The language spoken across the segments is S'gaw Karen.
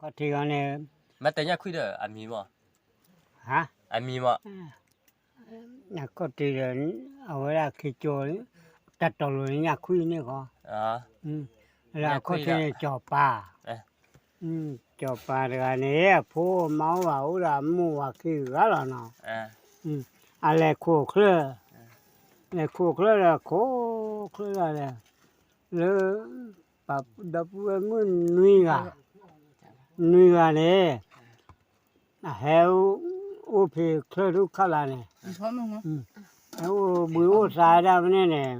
ခီၣ်ထံးဂီၤန့ၣ်, မ့ၢ်တဲညၣ်ခွံဒီးအမံၤမး, ဟါ, အမံၤမး, အခီၣ်ထံးဒီး အဝဲဒၣ်ခ့ကၠိ, တၢ်တီၤလိၤန့ၣ်ညၣ်ခွံန့ၣ်ဃီ, လၢအခီၣ်ထံးန့ၣ် ကၠီၤပၤ, ကၠီၤပၤတဂၤန့ၣ် အဖိမါအိၣ်ဘၣ် အိၣ်ဒီးအမိၢ်ဝၤခံဂၤလီၤနီၤ, အလဲၤခိၣ်ချၢ, လဲၤခိၣ်ချၢဒီးခိၣ်ချၢဒၣ်လဲာ်, လၢ ပှၤဒီပုၢ်ဝဲၢ်မုၣ်နွံဂၤ, နွံဂၤန့ၣ်, အဟဲအိၣ်ဖဲချၢၣ်ထူၣ်ခီၣ်လာ်န့ၣ်, ဟဲအိၣ်ဘှံးအိၣ်သါဒၣ်ဖဲန့ၣ်န့ၣ်,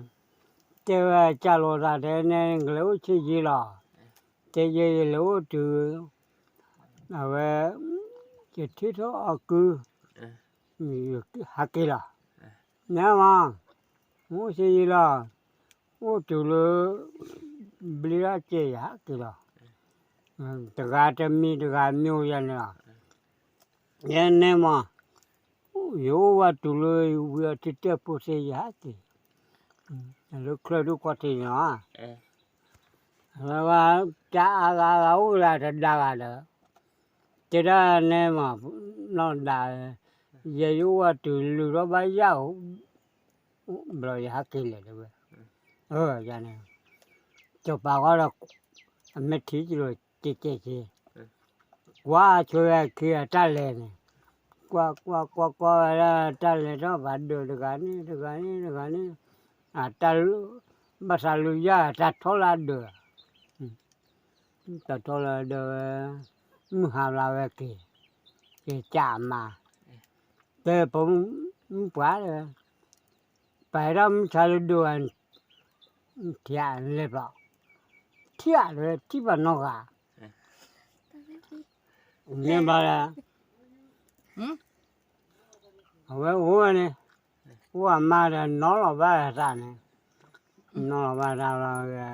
တဲဝဲကၢ်လိာ်သးတဲန့ၣ် ကလဲၤအိၣ်ဆံးယံာ်လီၤ, တဲယဲယလဲၤအိၣ်တုၤ, အဝဲ, ယထံၣ်ထီၣ်အီၤကု ဟးက့ၤလီၤ, နမ့ၢ်, အိၣ်ဆံးယံာ်လီၤ, အိၣ်တုၤလၢ ဘျ့ဒၣ်ကဲယဟးက့ၤလီၤ, တဂၤတမံၤတဂၤမံၤယၤန့ၣ်လီၤ, ယနဲမး, ယအိၣ်ဝဲတုၤလၢဝံၤအီၤတံၢ်တဲၢ်ဖိသ့ယဟးက့ၤ, လၢချၢၣ်ဒိၣ်ခီၣ်ထံးန့ၣ်လီၤ, ဝဲဝဲ, တၢ်အါဂၤဂၤအိၣ်ဒၣ်တဒါဂၤဒီး, တဲဒၣ်နဲမး, နီၢ်ဒါ, ယဲယအိၣ်ဝဲတုၤလုၢ်ထီၣ်ဘၣ်ယၣ် ဘျီယဟးက့ၤလဲၣ်တဲဝဲ, န့ၣ်, စီၤပၤဃီဒီး, အမဲာ်ထံကလိာ်ကဲကဲက့ၤ, ကွၢ်ဆိဝဲခံဂၤတၢ်လဲၤန့ၣ်, ကွၢ်ကွၢ်ကွၢ်ကွၢ်ဝဲဒၣ်တၢ်လဲၤထီၣ်ဘၣ်ဒၢးတဂၤန့ၣ်တဂၤန့ၣ်တဂၤန့ၣ်, အတၢ်, ဘၣ်သးလူၤယၢ်တၢ်ထီၣ်လၢဒၢး တၢ်ထီၣ်လၢဒၢးဝဲ, မုၢ်ဟါဘျါဝဲက့ၤ, က့ၤကၢ်အမါ, တဲပမုၣ်ပှၢ်တဲဝဲ, ပဟဲထီၣ်မုၢ်ဆါလၢဒိၣ်ဝဲ, ထံၣ်လဲၤဘျီ, ထံၣ်တဲဝဲ ထံၣ်ဘၣ်နီတဂၤ, မ့ၢ်ဘျီဒီး အဝဲအိၣ်ဝဲန့ၣ်, အိၣ်အမါဒီးနီၢ်လီၤဘၣ်တၢ်န့ၣ်, နီၢ်လီၤဘၣ်တၢ်လီၤ,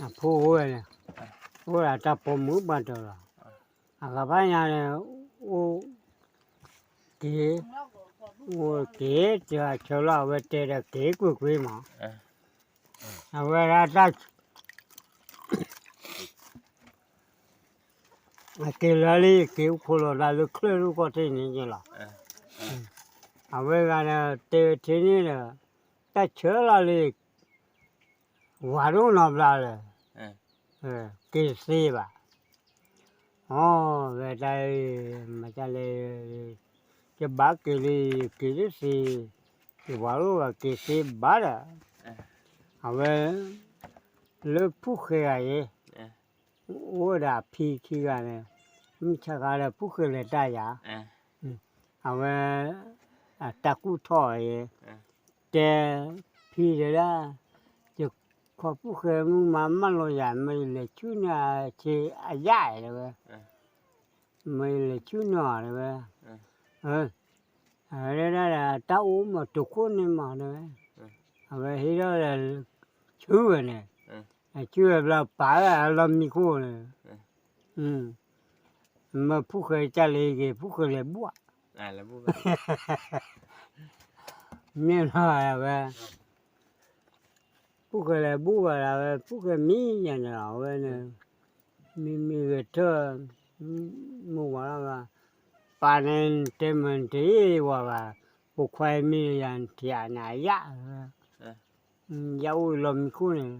အဖိအိၣ်ဝဲန့ၣ်, အိၣ်ဒီးတၢ်ပိာ်မုၣ်ပှၢ်တၢၢ်လီၤ, အဂၤဘၣ်ညါန့ၣ်, အိၣ်, က့ၤ, အိၣ်က့ၤ, တဂၤဆၢလီၤအဝဲတဲဒီးက့ၤကွ့ၢ်ကွ့ၢ်မး, အဝဲဒၣ်တၢ် အက့ၤလၢလံ က့ၤအိၣ်ခိးလီၤသးလၢချၢၣ်ထူၣ်ခီၣ်ထံးန့ၣ်က့ၤလီၤ, အဝဲဂၤဒီးတဲဝဲထဲန့ၣ်ဒီး, တၢ်ဆၢလီၤလံ, ဝၤဒိၣ်နီတဘျီလၢၤ, က့ၤတသ့ဘၣ်, အဝဲတၢ်, မၤတၢ်လဲၣ်, ယဘၣ်က့ၤလံ, ယက့ၤတသ့, ယဝၤဒိၣ်ဘၣ်က့ၤသ့ဘၣ်ဒီး, အဝဲ, လၢဖုဃဲၤဂၤအံၤ အိၣ်ဝဲဒၣ်အဖံခံဂၤန့ၣ်, မုၢ်ဆါခါဒီးဖုဃဲၤလဲၤတၢ်ယၤ, အဝဲ, အတၢ်ကူၣ်ထီၣ်အံၤ, တဲ, ဖံတဲဒၣ်, ယခီဖုဃဲၤမုၢ်မၤမၢလီၤယၤ မ့ၢ်ယလဲၤဆူန့ၢ်အဆ့အယၣ်တဲဝဲ, မ့ၢ်ယလဲၤဆူန့ၢ်အီၤတဲဝဲ, အဝဲဒၣ်ဒီးတၢ်အိၣ်မး တုၤခိၣ်န့ၣ်မးတဲဝဲ, အဝဲဟ့ၣ်ထီၣ်ဒီး, ဆူဝဲန့ၣ်, ဆူဝဲဘျီပာ်ဝဲအလီၢ်မံခိၣ်န့ၣ်, မ့ၢ်ဖုဃဲၤကၢ်လံက့ၤ ဖုဃဲၤလဲၤဘူၣ်, မ့ၢ်လီၤဝဲ ဖုဃဲၤလဲၤဘူၣ်ဘၣ်ဒီးဝဲ ဖုဃဲၤမံယၤန့ၣ်လီၤ အဝဲန့ၣ်, မံမံဂဲၤထၢၣ်, မုၢ်ဝၤလီၤဂၤ, ပၢ်န့ၣ်တဲမ့ၢ်တဟ့ၣ်ဝၤဘၣ်, ဖိခွါမံယၤထံၣ်အနၤယၣ်, ယၣ်အိၣ်လီၢ်မံခိၣ်န့ၣ်,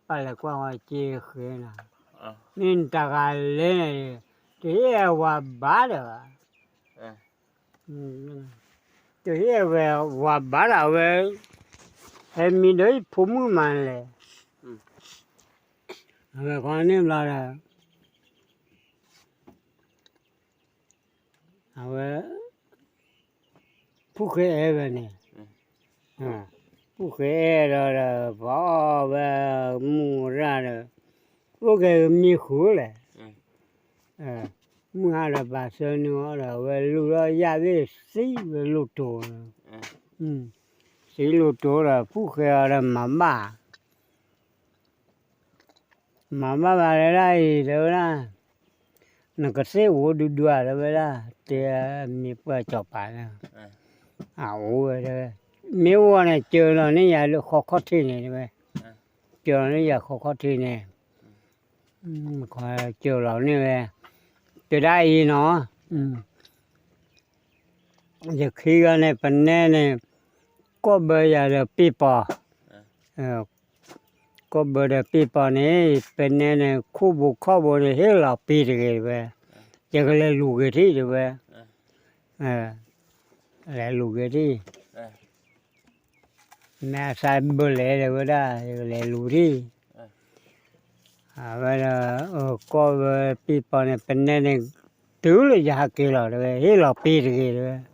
ပၢ်လဲၤကွၢ်ဝဲက့ဃဲၤနၤ, မ့ၢ်နတဂၤလဲၣ်န့ၣ်, တဟ့ၣ်ဝၤဘၣ်ဒီး တဟ့ၣ်ဝဲဝၤဘၣ်ဒီးဝဲ, ဟဲမံဒီးဖိမုၣ်မးလဲၣ်, အဝဲဃီန့ၣ်ဘျီဒီး, အဝဲ, ဖုဃဲၤအဲၣ်ဝဲန့ၣ်, ဖုဃဲၤအဲၣ်ဒီးဒီး ပှၤအီၣ်ဝဲ, မုၢ်ရၣ်ဒီး, အိၣ်ကဲမံဃုာ်လဲၣ် မုၢ်ဟါဒီးပာ်ဆၢနုာ်အီၤဒီး အဝဲလူၤထီၣ်ယၣ်သ့ၣ်သံဝဲလိၣ်တိၤ, သံလိၣ်တိၤဒီး ဖုဃဲၤအီၤဒီးမၤဘၣ်, မၤဘၣ်ဘၣ်တဲဒၣ်အံၤ တဲဝဲဒၣ်, နကသ့ၣ်အိၣ်ဒူဒူဧါ တဲဝဲဒၣ်, တဲမ့ၢ်ပှၢ်စီၤပၤန့ၣ်, အအိၣ်ဝဲတဲဝဲ, မ့ၢ်အိၣ်န့ၣ် ကၢၤလီၤန့ၢ်ယၤလၢဃီခီၣ်ထံးန့ၣ်တဲဝဲ, ကၢၤလီၤန့ၢ်ယၤဃီခီၣ်ထံးန့ၣ် ကၠိလီၤန့ၣ်ဝဲ, တဒၣ်အံၤနီၤ, ယခံဂၤန့ၣ် ပနဲန့ၣ် ကီၢ်ဘၢယၤဒီးပ့ၢ်ပီၤ, ကီၢ်ဘၢဒီးပ့ၢ်ပီၤန့ၣ် ပနဲန့ၣ် ခိၣ်ဘိခီၣ်ဘိန့ၣ် ဟ့ၣ်လီၤပ့ၢ်တဂ့ၤတဝဲ, ယကလဲၤလူၤက့ၤထံၣ်တဝဲ, လဲၤလူၤက့ၤထံၣ် မ့ၢ်အစၢ်ဘၢလဲၤဒၣ်ဝဲဒၣ် ယကလဲၤလူၤထံၣ်, အဝဲဒီး ကီၢ်ဝဲပ့ၢ်ပီၤန့ၣ် ပနဲန့ၣ် တုၤလၢယဟးက့ၤလီၤတဝဲ ဟ့ၣ်လီၤပ့ၢ်တဂ့ၤတဝဲ, ဒီး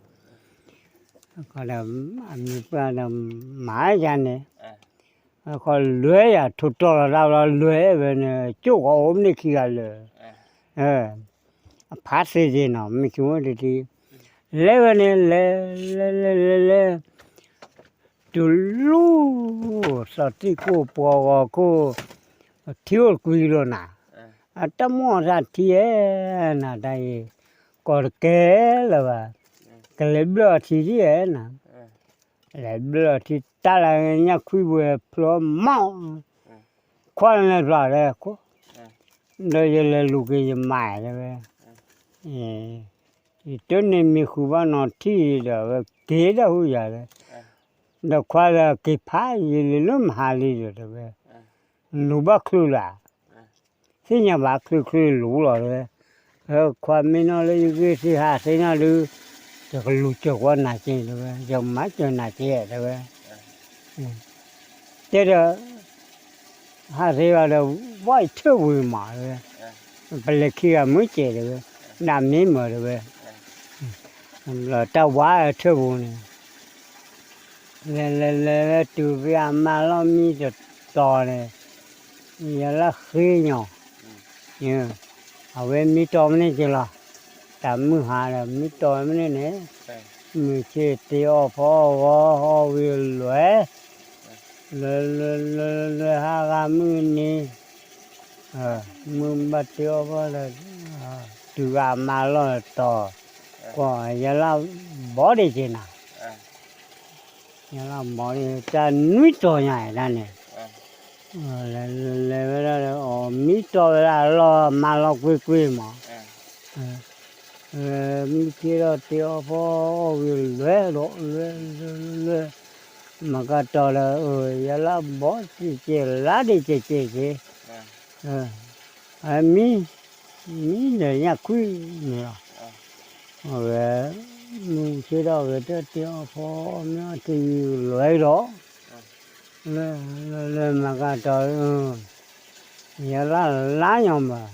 အမံၤပှၢ်ဒီးမၤယၤန့ၣ်, ခီလွဲယၤထိၣ်တီၢ်လီၤတၢ်ဘျီလွဲဝဲန့ၣ် ကၠိၣ်ဃီအိၣ်မ့ၢ်ခံဂၤလၢာ် အဖးသ့က့ၤနီၤ မ့ၢ်ဆိကမိၣ်တထံ, လဲၤဝဲန့ၣ် လဲၤ လဲၤ လဲၤ လဲၤ လဲၤ တုၤလီၤ သီတံၢ်ခိၣ်ပှီၤဂီၤခိၣ် ထံအိၣ်ကွံလိာ်နၤ, အတၢ်မိၣ်အီၤတၢ်ထံဧဲ နၤတၢ်အံၤ ကီၢ်တကဲလၢၤဘၣ်, ကလဲၤဘျၢၣ်အီၤထံထံၣ်ဧဲနၤ, လဲၤဘျၢၣ်အီၤထံတၢ်လၢညၣ်ခွံဝဲဖျိမး ခွါလၢဖျိးလဲၣ်, ဒီးယလဲၤလူၤက့ၤယမါတဲဝဲ, ယတန့ၢ်မံၤဃုာ်ဘၣ်နီၤထံၣ်ဒီး ဝဲက့ၤဒၣ်ဟူယၤလဲၣ်, ဒီးခွါလၢက့ၤဖးယံာ်လံလၢမဟါလံဒီးတဲဝဲ, လူၤဘၣ်ချုးလၢ်, သ့ၣ်ညါဘၣ်ချုးချုးလူၤလီၤတဲဝဲ, ခွါမ့ၢ်နီၢ်လၢယဂ့ၢ်သ့ၣ်ဟးသ့ၣ်နီၢ်ဒုး, ယကလူၤစၢၤကွၢ်နၤက့တဲဝဲ, ယကမၤစၢၤနၤက့တဲဝဲ တဲဒီး ဟးသ့ဘၣ်ဒီး ဝဲထၢၣ်ဝံၤမးတဲဝဲ, ပလဲၤခံဂၤမုၢ်စဲးတဲဝဲ, ဒၣ်မ့ၢ်မၢတဲဝဲ, တၢ်ဝါထၢၣ်ပူၤန့ၣ်, လဲၤလဲၤလဲၤလဲၤတုၤဖဲအမါလီၢ်မံတတီၤန့ၣ်, ယလၢဃ့ညီ, အဝဲမံတီမ့ၢ်န့ၣ်က့လီၤ, တၢ်မုၢ်ဟါဒီးမံတီမ့ၢ်န့ၣ်န့ၣ်, မုၢ်ဆ့ၣ်တ့အီၣ်ဖီအီၣ်ဂီၤအီၣ်ဝံၤလွဲ, လွဲလွဲလွဲလွဲဟးဂၤမုၢ်နံၤ, မုၢ်ဘၣ်တ့အီၣ်ဖီဒီး, တုၤဂၤမါလီၢ်တီၤ, ကွၢ်ယလၢဘီဒံးက့ၤနၤ ယလၢဘီဒံး တၢ်နွံတီၤညါဒၣ်န့ၣ်, လဲၤလဲၤဝဲဒၣ်ဒီး အီၣ်မံတီဝဲဒၣ်လီၢ်မါလီၢ်ကွ့ၢ်ကွ့ၢ်မး, မုၢ်ဆ့ၣ်ဒီးတ့အီၣ်ဖီအီၣ်ဝံၤလွဲဒီးလွဲလွဲလွဲလွဲ, မကတီၤဒီး ယလၢဘီစ့ၢ်ကီးလါဒံးကဲးကဲးက့ၤ, မံ မံဒီးညၣ်ခွံန့ၣ်လီၤ, အဝဲ မုၢ်ဆ့ၣ်ဒီးဂဲၤတၢၢ်တ့အီၣ်ဖီအီၣ်မ့ၢ်အီထံဝံၤလွဲဒီး, လၢ လၢ လၢမၤကတီၤ, ယလၢလါညီမး,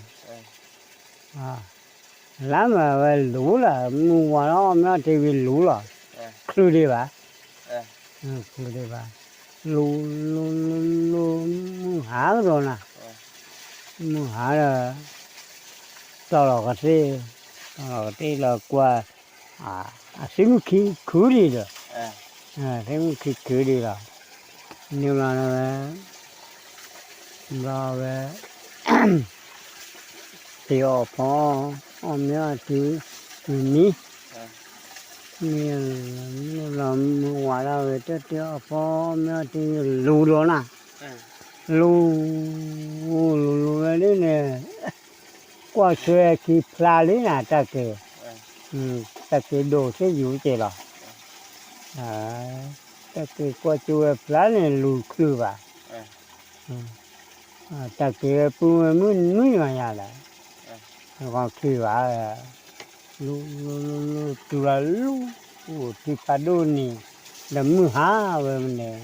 လါမးဝဲလူၤလီၤ မုၢ်ဝါထီၣ်အီၣ်မ့ၢ်အီထံဝံၤလူၤလီၤ, ချုးဒံးဘၣ်, ချုးဒံးဘၣ်, လူၤ လူၤ လူၤ လူၤ မုၢ်ဟါကဒီးနၤ, မုၢ်ဟါဒီး တီၢ်လီၤကသ့ၣ်, တီၢ်လီၤကသ့ၣ်လီၤကွၢ်, အသ့ၣ်မုၣ်ခံခုဒံးဒီး, သ့ၣ်မုၣ်ခံခုဒံးလီၤ, န့ၣ်ဘျီဝဲ, ဘျီဝဲ, တ့အီၣ်ဖီ, အီၣ်မ့ၢ်အီထံ, မံ, မံ, မံဘျီမုၢ်ဝါထီၣ်ဝဲတၢၢ်တ့အီၣ်ဖီ, အီၣ်မ့ၢ်အီထံလူၤဒီးနၤ, လူၤ, လူၤလူၤဝဲဒ်န့ၣ်, ကွၢ်ဆွဲခံဖျါလံနၤတၢ်က့ၤ, တၢ်က့ၤဒိၣ်သ့ၣ်ယူၤက့ၤလီၤ, တၢ်က့ၤကွၢ်ဆွဲဝဲဖျါန့ၣ်လူၤချုးဘၣ်, တၢ်က့ၤဝဲပုၢ်ဝဲမုၢ်နွံဂၤညါလဲၣ်, ဂီၤချုးဘၣ်, လူၤ လူၤ လူၤ လူၤ တုၤလၢလူၤ, အိၣ်ထံဖးဒိၣ်န့ၣ်, ဒီးမုၢ်ဟါဝဲမ့ၢ်န့ၣ်,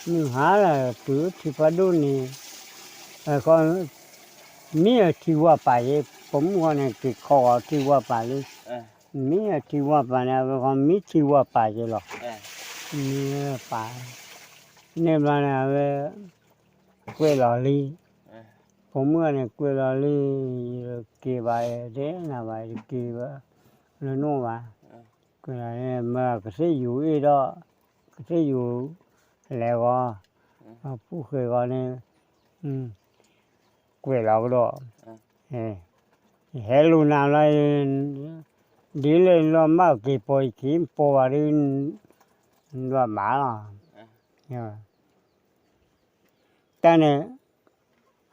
မုၢ်ဟါလီၤတုၤထံဖးဒိၣ်န့ၣ်, ခီ မ့ၢ်အထံဝါပာ်ယဲ, ပိာ်မုၣ်ဃီန့ၣ် က့ၤခီဂီၤထံဝါပာ်လံ, မ့ၢ်အထံဝါပာ်န့ၣ် အဝဲခီမ့ၢ်ထံဝါပာ်ယဲလီၤ, မ့ၢ်ပာ်, န့ၣ်ဘျီန့ၣ် အဝဲ ကွဲးလီၤလံ, ပိာ်မုၣ်ဃီန့ၣ် ကွဲးလီၤလံ, ယက့ၤဘၣ်တဲနၤဘၣ် ယက့ၤဘၣ်, လၢနအိၣ်ဘၣ်, ကွဲးလီၤလံ မ့ၢ်ကသ့ၣ်ယိၤအ့ၣ်ဒီး, ကသ့ၣ်ယိၤ, လဲၤဂီၤ, ပူၤဃဲၤဂီၤန့ၣ်, ကွဲးလီၤကဒီး, ယဟဲလူၤနၤလီၤ, ဒ်လဲၣ်လီၤမၢ်က့ၤပိာ်ယခံ ပိာ်ဘၣ်ဒ်, ဒွးမးလီၤ, တၢ်န့ၣ်,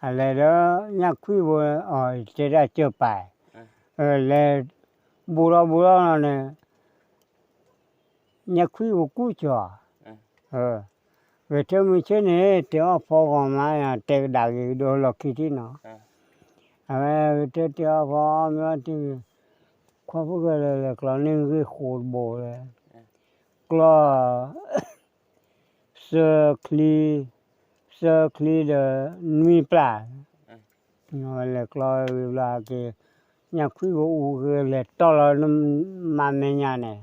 အလဲၤဒီး ညၣ်ခွံၣ်ဖိ အတဲဒၣ်ကၢၢ်ပာ်, လဲၤ ဘူးထီၣ်ဘူးထီၣ်လီၤန့ၣ် ညၣ်ခွံၣ်ဖိကူၣ်ကီၤ, ဂဲၤထၢၣ်မုၢ်ဆ့ၣ်န့ၣ် တဲအီၣ်ဖီဂီၤမး တဲကဒါက့ၤကဒီးလီၢ်ခံထံၣ်နီၤ, အဝဲဂဲၤထၢၣ်တဲအီၣ်ဖီမ့ၢ်အီၣ်ထံၣ်, ခွါဖိၣ်ဃဲလဲၤလဲၤကျီန့ၢ်ဂ့ၢ်ဃိးတဘိလၢ ကျီ သၢချံ, သၢချံဒီး နွံပျၢ်, လဲၤကျီဝံၤဘျီက့ၤ, ညၣ်ခွံၣ်ဖိအူက့ၤလဲၤတီၢ်လီၤ နမါမဲာ်ညါန့ၣ်,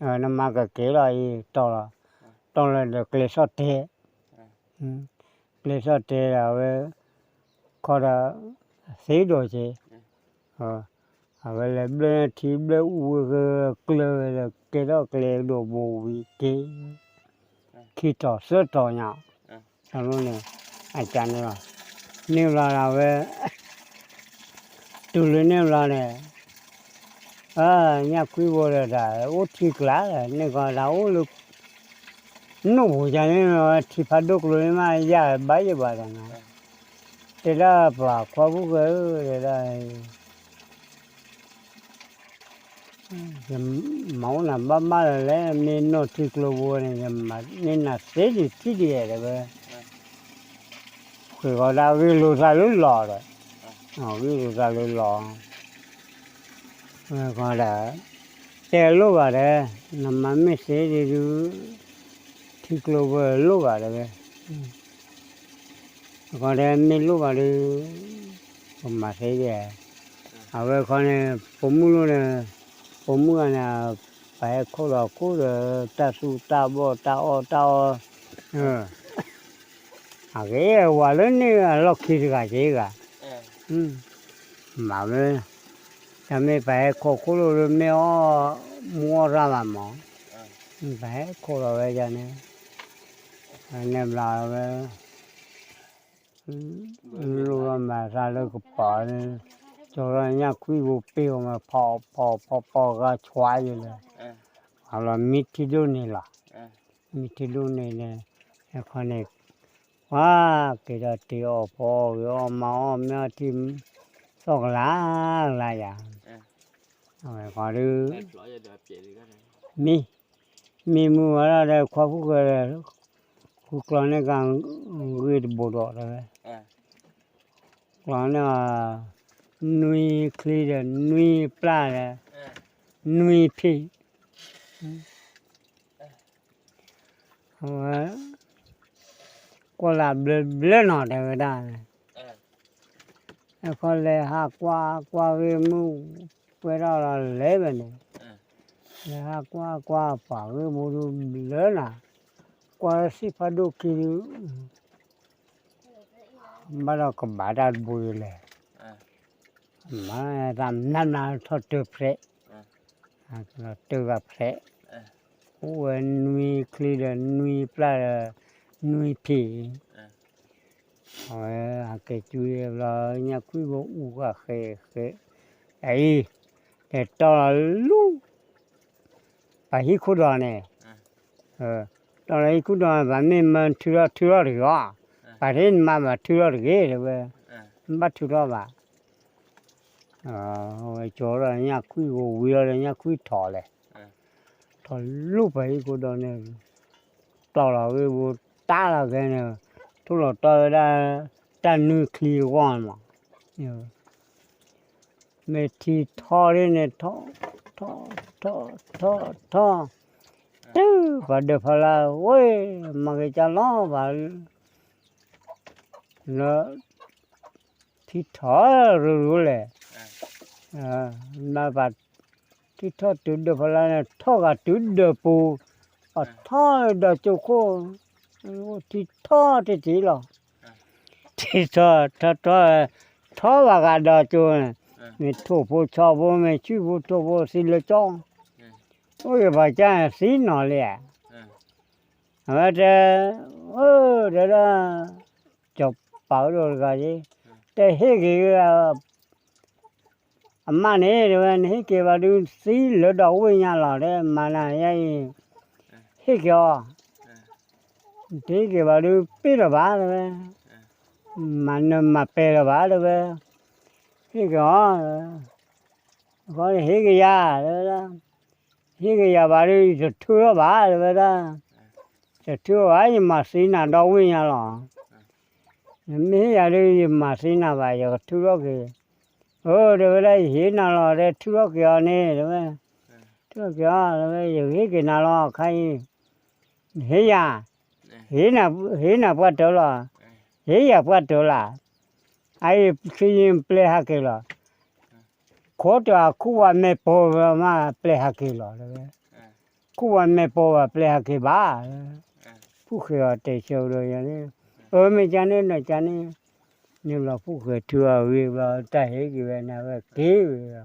နမါကက့ၤလီၤအံၤတီၢ်လီၤ, တီၢ်လီၤဒီးကျဲဆီၣ်တဲာ်, ကျဲဆီၣ်တဲာ်ဒီးအဝဲ ခီဒီး သ့ဒိးက့ၤ အဝဲလဲၤဘျၢထံဘျၢအူဝဲကျၢၤဝဲဒီး ကဲထီၣ်ကျဲဒိးဘိဝံၤက့ၤ, ခံတီၤသၢတီၤညါ, န့ၣ် အကန့ၣ်လီၤ, န့ၣ်ဘျီဒီးအဝဲ တုၤလၢန့ၣ်ဘျီန့ၣ်, ညၣ်ခွံၣ်ဖိဒီးတၢ်အိၣ်ထံကျါဒီး န့ၣ်ကီးတၢ်အိၣ်လၢ နိၣ်ပူၤယၤန့ၣ် ထံဖးဒိၣ်ကျိၤန့ၣ်မး ယၢ်ဘၣ်ယဘၣ်ဒီးနၤ, တဲဒၣ်ပှၤခွါဖိၣ်ဃဲဧၢ တဲဒၣ် ယမၤအိၣ်နၤဘၣ်ဘၣ်လၢၤလဲၣ် မ့ၢ်နိၣ်ထံကျိဖိန့ၣ် ယမၤန့ၢ်နၤသ့ဒံးထံၣ်ဒံးတဲဝဲ, ဃ့ၢ်ဃီၤဒၣ်ဂ့ၢ်လိာ်သးလၢလီၤဒီး, ဂ့ၢ်လိာ်သးလၢလီၤ ဝဲဃီဒီး တဲလိၣ်ဘၣ်ဒီး နမၤမ့ၢ်သ့ဒံးဒုး ထံကျိဖိလိၣ်ဘၣ်တဲဝဲ, ဃီဒီးမ့ၢ်လိၣ်ဘၣ်ဒီး ပမၤသ့ဒံး, အဝဲခီန့ၣ် ပိာ်မုၣ်လိၣ်န့ၣ်, ပိာ်မုၣ်ဂၤန့ၣ် ပဟဲခိၣ်လီၤခိၣ်ဒီး တၢ်သူတၢ်ဘီၣ်တၢ်အီၣ်တၢ်အီ အဂ့ၤဝၤလၢန့ၣ်အလီၢ်ခံတဂၤက့ၤဂၤ, မၤဝဲ, တၢ်မ့ၢ်ပဟဲခိၣ်ခိၣ်လိာ်လၢမ့ၢ်အီၣ်မူအီၣ်ရၣ်ဘၣ်မး, ပဟဲခိၣ်လီၤဝဲယၤန့ၣ်, န့ၣ်ဘျီဝဲ လိၣ်ထီၣ်မၤသးလၢကပီၤန့ၣ်, ကၠီထီၣ်ညၣ်ခွံၣ်ဖိပ့ၢ်အီၤမး ဖီဖီဖီဖီဂၤဆွါယဲလၢ, အလီၤမံထံဒိၣ်န့ၣ်လီၤ, မံထံဒိၣ်န့ၣ်န့ၣ်, အခီန့ၣ်, ပှၤက့ၤဒီးတ့အီၣ်ဖီအီၣ်ဂ့ၤအီၣ်မၤအီၣ်မ့ၢ်အီၣ်ထံ, သီၣ်ကလၤကလၤယၤ, အဝဲဃီဒုး, မံ မံမုၢ်ဝဲဒၣ်ဒီးခွါဖိၣ်ဃဲဒီး, ဃုကျီန့ၢ်က့ၤဂ့ၢ်တဘိဒီးတဲဝဲ, ကျီန့ၢ်, နွံချံဒီးနွံပျၢ်ဒီး, နွံဖံး, အဝဲ, ကွၢ်လၢဘျၢဘျၢနီၤတဲဝဲဒၣ်, အခီလဲၤဟးကွၢ်ကွၢ်ဂ့ၢ်မုၢ်, ပှဲၤထီၣ်လီၤလဲၤဝဲန့ၣ်, လဲၤဟးကွၢ်ကွၢ်ပှၤဂ့ၢ်မုၢ်ဒုးဘျၢနၤ, ကွၢ်လၢသ့ၣ်ဖးဒိၣ်ခံဒုး, ဘၣ်ဒီးကဘၣ်တၢ်တဘိယလဲၣ်, မၤတၢ်နးနးထီၣ်တၢၢ်ဖျဲး, တၢၢ်ဂၤဖျဲး, အိၣ်ဝဲနွံချံဒီးနွံပျၢ်ဒီး, နွံဖံး အဝဲဟးက့ၤကွံာ်ဘျီ ညၣ်ခွံၣ်ဖိအူဃာ်ဃဲဃဲ, အအံၤ, တဲတီၢ်လီၤလူၤ, ပှၤဟံၣ်ခိၣ်ဒီးန့ၣ်, တီၢ်လီၤဟံၣ်ခိၣ်ဒီး ပှၤမ့ၢ်မၤထုးထီၣ်ထုးထီၣ်တဂ့ၤအီၤ, ပှၤတမၤဘၣ်ထုးထီၣ်တဂ့ၤတဲဝဲ, ဘၣ်ထုးထီၣ်ဘၣ် ဝဲကၠီဒီးညၣ်ခွံၣ်ဖိဝံၤလီၤဒီးညၣ်ခွံၣ်ထီၣ်လဲၣ်, ထီၣ်လူၤပှၤဟံၣ်ခိၣ်ဒီးန့ၣ်, တီၢ်လီၤဂ့ၢ်ဘိတၢ်လီၤခဲန့ၣ်, ထိၣ်လီၤတီၢ်ဝဲဒၣ်, တၢ်နွံချံအဂီၢ်မး, မ့ၢ်ထံထီၣ်ဒ်န့ၣ် ထီၣ်, ထီၣ်, ထီၣ်, ထီၣ်, ထီၣ်, တုၤပှၤဒၢးဖီလာ်ဝဲ, မၤက့ၤကၢ်လီၤဘၣ် လၢ ထံထီၣ်ရူၤရူၤလဲၣ်, ဘၣ်ပှၤထံထီၣ်တုၤဒၢးဖီလာ်န့ၣ် ထီၣ်ဂၤတုၤဒၢးပူၤ, ပှၤထီၣ်ဒီးကၠိခိၣ်, ထံထီၣ်တထံၣ်လီၤ, ထံထီၣ်ထီၣ်ထီၣ်, ထီၣ်ဘၣ်ဂၤဒီးကၠိန့ၣ်, မ့ၢ်ထိၣ်ဖိဆီဖိမ့ၢ်ဆံၣ်ဖိထိၣ်ဖိသံလၢကၠီ, အိၣ်ဂ့ၤပှၤကၢ်န့ၣ်သံနီၤလံဧါ, အဝဲတဲ, အၢ တဲဒၣ်, ကၠီၤပၤအိၣ်ဒီးတဂၤက့, တဲဟ့ၣ်က့ၤ အမါန့ၣ် တဲဝဲ နဟ့ၣ်က့ၤဘၣ်ဒုးသံလၢဒီးဝ့ၢ်ညါလီၤ တဲမၤနၤယဲအံၤ, ဟ့ၣ်က့ၤအီၤ, တဟ့ၣ်က့ၤဘၣ်ဒုးပ့ၢ်လီၤဘၣ် တဲဝဲ, မၤနၢၤမၤပဲာ်လၢၤဘၣ် တဲဝဲ, ဟ့ၣ်က့ၤအီၤ, ဟ့ၣ်က့ၤယၤ တဲဝဲဒၣ်, ဟ့ၣ်က့ၤယၤဘၣ်ဒီး ယတထုးထီၣ်ဘၣ် တဲဝဲဒၣ်, တထုးထီၣ်ဘၣ် ယမၤသံနၤဒီဝ့ၢ်ညါလီၤ, နမ့ၢ်ဟ့ၣ်ယၤဒီး ယမၤသံနၤဘၣ် ယကထုးထီၣ်က့ၤ, အၢ တဲဝဲဒၣ် ယဟ့ၣ်နၤလီၤ တဲ ထုးထီၣ်က့ၤအီၤန့ၣ် တဲဝဲ, ထုးထီၣ်က့ၤအီၤ တဲဝဲ ယကဟ့ၣ်က့ၤနၤလီၤ ခါအံၤ, ဟ့ၣ်ယၤ, ဟ့ၣ်နၤပှၢ်တၢၢ်လီၤ, ဟ့ၣ်ယၤပှၢ်တၢၢ်လီၤ, အအံၤ ဆံယံၤပျဲဟးက့ၤလီၤ, ခိးတၢ်ခူၣ်ဝဲမဲာ်ပိာ်မး ပျဲဟးက့ၤလီၤ တဲဝဲ, ခူၣ်ဝဲမဲာ်ပိာ်ဘၣ် ပျဲဟးက့ၤဘၣ်, ဖုဃဲၤအီၤတဲဆၢကဒီးယၤန့ၣ်, အၢ မ့ၢ်ကန့ၣ်ဒီးကန့ၣ်, န့ၣ်ဘျီဖုဃဲၤထုးအဂ့ၢ်ဘျီ တၢ်ဟ့ၣ်က့ၤဝဲန့ၣ် အဝဲက့ၤဝဲ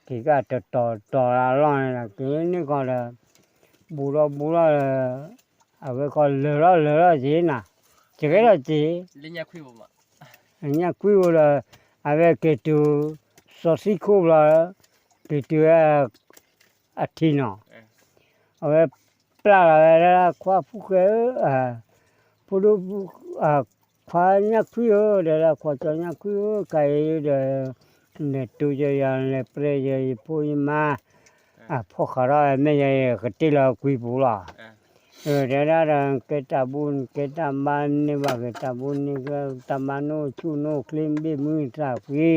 ဒီး က့ၤကတတီၤတီၤလၢအလီၢ်န့ၣ်ဒီး က့ၤန့ၢ်ကီၢ်ဒီး ဘူးထီၣ်ဘူးထီၣ်ဒီး အဝဲကီၢ်လၢာ်ထီၣ်လၢာ်ထီၣ်က့ၤနၤ, ကဲထီၣ်က့ၤ, ညၣ်ခွံဧိၤဒီး အဝဲက့ၤတုၤ စီၤသံခိၣ်ဘျီ က့ၤတုၤ အထံနီၤ, အဝဲပျၢ်လီၤဝဲဒၣ် ခွါဖုဃဲၤဧၢ, ဖိဒိၣ် ခွါညၣ်ခွံဧၢ တဲဒၣ် ခွါကၠီညၣ်ခွံဧၢ ကါအံၤဒီး လဲၤတိယၤ လဲၤပြဲယၤ ယဖိယမါ အဖီၣ်ဃာ်ထီၣ်မ့ၢ်ယၤ ကတ့ၢ်လီၤကွံာ်ပူၤလီၤ, တဲဒၣ်ဒီး ကဲတၢ်ဘူၣ် ကဲတၢ်ဘါန့ၢ်ဘၣ်က့ၤ တၢ်ဘူၣ်န့ၢ်က့ၤ တၢ်ဘါနိၣ်ဆူၣ်နိၣ်ချ့ ဘ့ၣ်မုၢ်သးဖှံ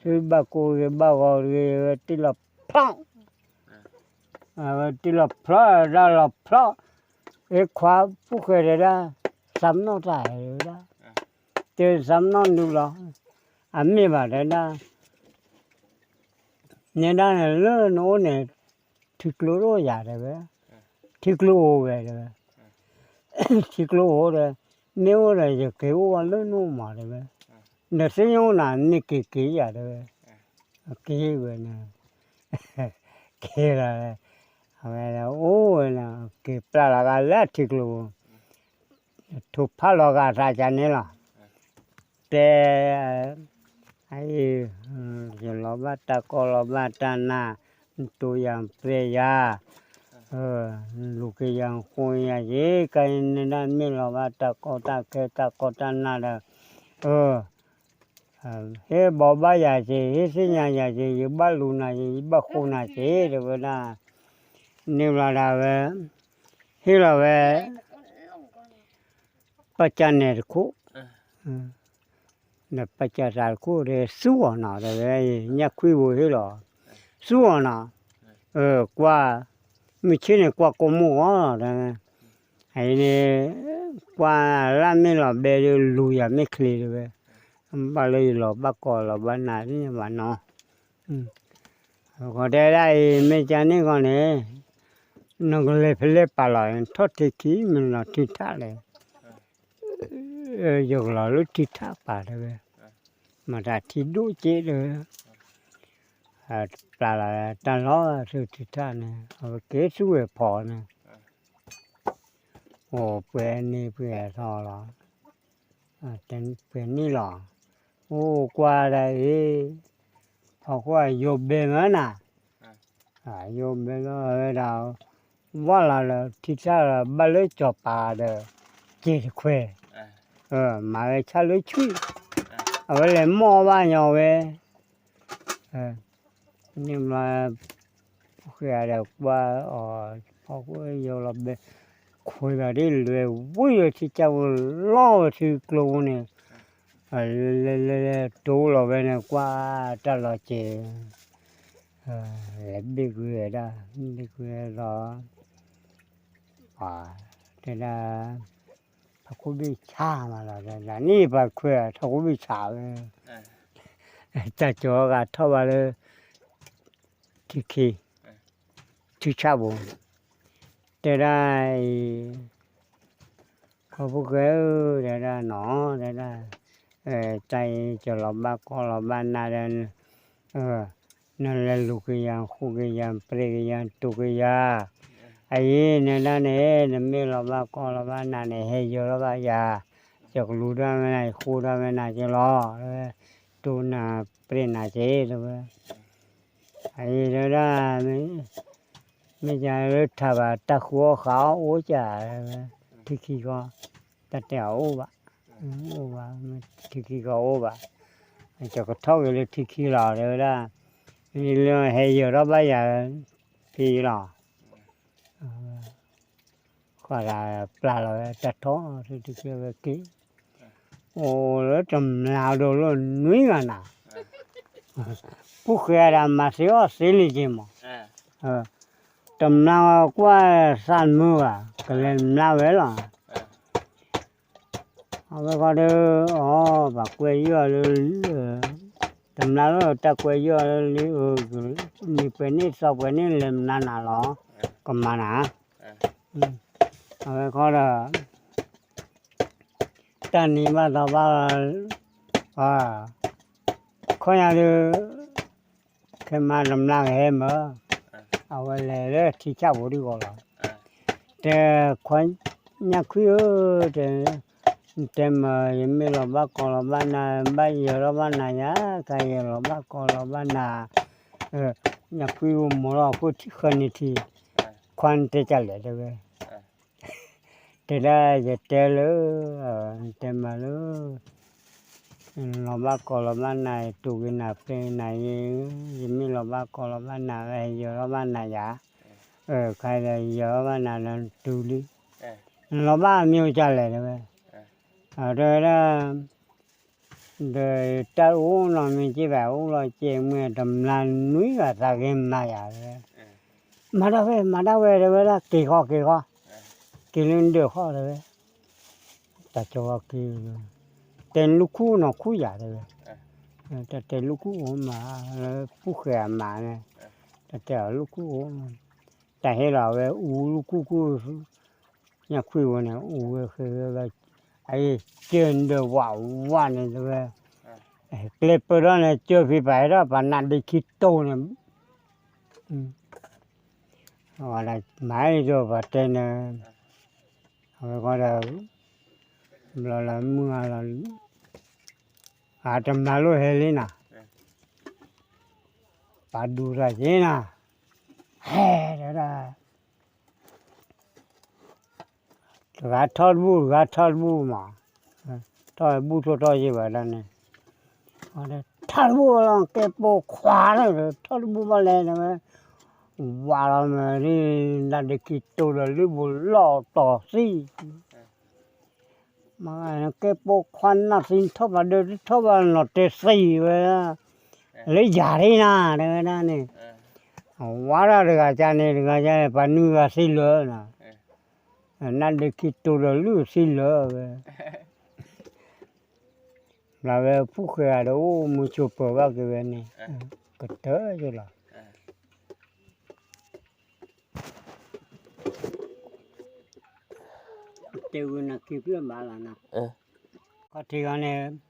သုဘၣ်ကိၢ်ဂ့ၤဘၣ်ဂီၤတဂ့ၤ ဝဲတ့ၢ်လီၤဖျီၣ် ဝဲတ့ၢ်လီၤဖျီၣ်ဒၣ်လီၤဖျီၣ်, အ့ခွါဖုဃဲၤတဲဒၣ် သးမနီၣ်တၢ်တဲဒၣ်, တဲသးမနီၣ်ဒုလီၤ, အမ့ၢ်ဘၣ်တဲဒၣ်, နဲဒၣ်န့ၣ်လၢနအိၣ်န့ၣ် ထံကျိတအိၣ်ယၤတဲဝဲ, ထံကျိအိၣ်ဝဲတဲဝဲ, ထံကျိအိၣ်ဒီး မ့ၢ်အိၣ်ဒီး ယက့ၤအိၣ်ဝဲလၢနအိၣ်မးတဲဝဲ, နသ့ၣ်ညါအိၣ်နၤ မ့ၢ်က့ၤက့ၤယၤတဲဝဲ, က့ၤဝဲန့ၣ် က့ၤလီၤ, အဝဲအိၣ်ဝဲန့ၣ် က့ၤပျၢ်လီၤဂာ်လၢထံကျိပူၤ, ထိၣ်ဖးလီၤဂာ်သးကန့ၣ်လီၤ, တဲ အအံၤ ယလီၤဘၣ်တၢ်ကီလီၤဘၣ်တၢ်နး, နတိယၤပြဲယၤ, လူၤက့ၤယၤဃိယၤယ့ၤ ကဲန့ၣ်ဒၣ်မ့ၢ်လီၤဘၣ်တၢ်ကီတၢ်ခဲ တၢ်ကီတၢ်နးဒီး, ဟ့ၣ်ဘီဘၣ်ယၤက့ၤ ဟ့ၣ်သ့ၣ်ညါယၤက့ၤ ယဘၣ်လူၤနၤက့ၤ ယဘၣ်ဃိနၤက့ၤ တဲဝဲဒၣ်, န့ၣ်ဘျီဒၣ်ဝဲ ဟ့ၣ်လီၤဝဲ ပၢ်ကၢ်နဲၣ်တခိၣ်, ဒီးပၢ်ကၢ်သးတခိၣ်ဒီး သူအီၤနီၤ တဲဝဲ, ညၣ်ခွံဧိၤဟ့ၣ်လီၤ, သူအီၤနီၤ, ကွၢ်, မုၢ်ဆ့ၣ်န့ၣ်ကွၢ်ကိးမုၢ်ဂီၤလီၤ တဲဝဲ, အအံၤန့ၣ် ကွၢ်လၢမ့ၢ်လီၤဘဲဒီး လူၤယၤမ့ၢ်ချ့တဲဝဲ, ဘၣ်လၢယလီၤဘၣ်ကီလီၤဘၣ်နးသ့ၣ်ညါဘၣ်နီၤ, အဃိတဲဒၣ်အံၤ မ့ၢ်ကန့ၣ်ဂီၢ်န့ၣ် နကလဲၤဖဲလဲၣ်ပာ်လီၤ ထီၣ်ထံခံ မ့ၢ်လီၤထံထၣ်လဲၣ်, ယကလီၤလၢထံထၣ်ပာ်တဲဝဲ, မတၤထံဒိၣ်က့တဲဝဲ, ပျၢ်လီၤတၢ်လီၢ်ဆူထံထၣ်န့ၣ် အဝဲက့ၤဆူဝဲၢ်ဖီန့ၣ်, အိၣ်ပှဲၤနံၤပှဲၤထီၣ်လီၤ, ပှဲၤနံၣ်လီၤ, အိၣ်ကွၢ်ဒၣ်အံၤ, ဟီၣ်ခိၣ်အယိာ်ဘဲမးနၤ, ယိာ်ဘဲလီၤဝဲဒၣ်, ဝၢ်လီၤလၢထံထၣ်လီၤ ဘၣ်လၢကၠီၤပၤဒီး, စ့တခွဲး, မၤဝဲဆၣ်လၢဆွံၣ်, အဝဲလဲၤမီၢ်ဘၣ်ညီဝဲ, န့ၣ်ဘျီ ဖုဃဲၤဒီးကွၢ်အီၤ, ဟီၣ်ခိၣ်ယိာ်လီၤဘဲ, ခွဲးဘၣ်ဒ်လဲၤဝံၤလၢထံကၢ်ပူၤ လီၤဝဲထံကျိပူၤန့ၣ်, လဲၤလဲၤလဲၤတိၢ်လီၤဝဲန့ၣ် ကွၢ်တၢ်လီၤစဲၤ, လဲၤဘ့ၣ်ကွံာ်ဝဲဒၣ်, ဘ့ၣ်ကွံာ်ဝဲဒီး, တဲဒၣ်, ထီၣ်ခိၣ်ဘ့ၣ်ဆါမးလီၤ, ဒ်န့ၣ်ပှၤခွဲးထီၣ်ခိၣ်ဘ့ၣ်ဆါဝဲ, တၢ်ကၠီၤဂၤထီၣ်ဘၣ်လၢ ထံခံ, ထံဆၣ်ပူၤ, တဲဒၣ်အံၤ, ခီဖုဃဲဧၢ တဲဒၣ်နီၤ တဲဒၣ်, တၢ်အံၤ ကၠီၤလီၤဘၣ်ကီလီၤဘၣ်နၤဒီး, နလဲၤလူၤက့ၤယၤ ဃိက့ၤယၤ ပြဲက့ၤယၤ တိၢ်က့ၤယၤ, အအံၤ နဒၣ်န့ၣ် နမ့ၢ်လီၤဘၣ်ကီလီၤဘၣ်နၤန့ၣ် ဟဲယီၤလီၤဘၣ်ယၤ, ယကလူၤဒၣ်ဝဲနၤ ယဃိဒၣ်ဝဲနၤက့ၤလီၤ, တိၢ်နၤ ပြဲနၤက့ၤ တဲဝဲ အအံၤတဲဒၣ်, မ့ၢ်ကလၢထးဘၣ်တၢ်ဃုအီၣ်ဃုအီၣ်အိၣ်က, ထံခံဃီ, တၢ်တဲအအိၣ်ဘၣ်, အိၣ်ဘၣ်, ထံခံကအိၣ်ဘၣ်, ကကထီၣ်က့ၤလၢထံခံလီၤ တဲဝဲဒၣ်, လၢဟဲယၢၤထီၣ်ဘၣ်ယၤ ဖဲလီၤ. ဃီဒၣ်ပျၢ်လီၤဝဲတၢ်ထီၣ် ထံခံဝဲက့ၤ, အိၣ်လၢတမျာ်ဒိၣ်လၢနွံဂၤနၤ, ပူၤဃဲၤဒၣ်မၤသ့အီၣ်သ့လံက့ၤမး, တမျာ်ကွၢ်သးမုာ်ဘၣ် ကလဲၤမျာဝဲလီၤ. အဝဲဃီဒီး အီၤ ပှၤကွဲယီၢ်လၢ တမျာ်လၢတၢ်ကွဲယီၢ်လၢလံ နံၤပှဲၤန့ၣ်သီပှဲၤန့ၣ် လဲၤမနၤနၤလီၤ, ကမၤနၤ, အဝဲဃီဒီး တၢ်နံၤဘၣ်သီဘၣ် ခီညါဒီး ခဲမၤတမျာ်ကဟဲမၢ်, အဝဲလဲၤလၢထံဆၣ်ဖိဒံးဂီၤလီၤ. တဲခွါညၣ်ခွံဧၢ, တဲ, တဲမၢ် ယမ့ၢ်လီၤဘၣ်ကီးလီၤဘၣ်နၤ ဘၣ်ယၢၤလီၤဘၣ်နၤယၤ, ကယဲၢ်လီၤဘၣ်ကီးလီၤဘၣ်နၤ, ညၣ်ခွံဧၢ မိၢ်လီၤခိၣ်ထံဃၢၤန့ၣ်ထံ, ခွါနတဲကလဲၣ်တဲဝဲ တဲဒၣ်ယတဲလၢ, တဲမးလၢ, လီၤဘၣ်ကီးလီၤဘၣ်နၤ တူၢ်က့ၤနၤပျဲနၤယ့, ယမ့ၢ်လီၤဘၣ်ကီးလီၤဘၣ်နၤ ယၢၤလီၤဘၣ်နၤယၤ, ခါဒီးယၢၤလီၤဘၣ်နၤလၢတူၢ်လံ, လီၤဘၣ်မ့ၢ်အိၣ်ကလဲၣ်တဲဝဲ, တဲဝဲဒၣ် ဒီးတၢ်အိၣ်နီၢ်မ့ၢ်က့ဘၣ် အိၣ်လီၤကဲမ့ၢ်တမျာ်နွံဂၤသးဂ့ၤမၤယၤတဲဝဲ, မၤဒၣ်ဝဲ မၤဒၣ်ဝဲတဲဝဲဒၣ် က့ၤဃီက့ၤဃီ, က့ၤလၢနဒၢးဃီတဲဝဲ, တၢ်ကၠီဝဲက့ၤ, တဲလူၢ်ခူၣ်နီၢ်ခူၣ်ယၤတဲဝဲ, တၢ်တဲလူၢ်ခူၣ်အိၣ်မး လၢပူၤဃဲၤအမးန့ၣ်, တၢ်တဲအီၤလူၢ်ခူၣ်အိၣ်, တၢ်ဟ့ၣ်လီၤဝဲအူလူၢ်ခူၣ်ခူၣ် ညၣ်ခွံဝဲန့ၣ် အိၣ်ဝဲဃဲဝဲ, အအံၤကၢၢ်ဒၢးဝးဝးန့ၣ်တဲဝဲ, ကျဲပၢၢ်ထီၣ်န့ၣ် ကၢၢ်ဖံးပာ်ဟဲထီၣ်ပှၤနးဒ့ခံတိၢ်န့ၣ်, အဝဲဒၣ်မၤအံၤဒီးပှၤတဲန့ၣ်, အဝဲဃီဒီး, ဘျီလၢမုၢ်ဂၤလီၤ, အတမျာ်လိၣ်ဟဲလံနၤ, ပာ်ဒူၣ်တၢ်က့ၤနၤ, ဟဲဒၣ် တဂၤထီၣ်တဘူၣ် တဂၤထီၣ်တဘူၣ်မး, ထီၣ်ဘူၣ်ထီၣ်ထီၣ်ယံၤဘၣ်ဒၣ်န့ၣ်, ထီၣ်တဘူၣ်လီၤ ကဲပိာ်ခွါလီၤ ထီၣ်တဘူၣ်ဘၣ်လဲၣ်န့ၣ်ဝဲ, ဝးလီၤမ့ၢ်ဒ် နးဒ့ခံတိၢ်ဒီးလုၢ်ဘူးလီၤတီၤသံ မ့ၢ်ကဲပိာ်ခွါနၢ်သံထီၣ်ဘၣ်ဒီး ထီၣ်ဘၣ်နီၢ်တဲသံဝဲ, လၢယၤဒ်နၤ တဲဝဲဒၣ်န့ၣ်, ဝါဒၣ်တဂၤကန့ၣ် တဂၤကန့ၣ် ပှၤနွံဂၤသံလၢာ်နၤ, နၢ်ဒ့ခံတိၢ်ဒီးလုၢ်သံလၢာ်ဝဲ, ဘျီဝဲဖူၣ်ဃဲဂၤဒီးအိၣ်မူဆိးပၢၤဘၣ်က့ၤဝဲန့ၣ်, ကတၢၢ်ယလီၤ တဲဝဲနၤခံဖျၢၣ်ဘၣ်လီၤနၤ, ခီၣ်ထံးဂီၤန့ၣ်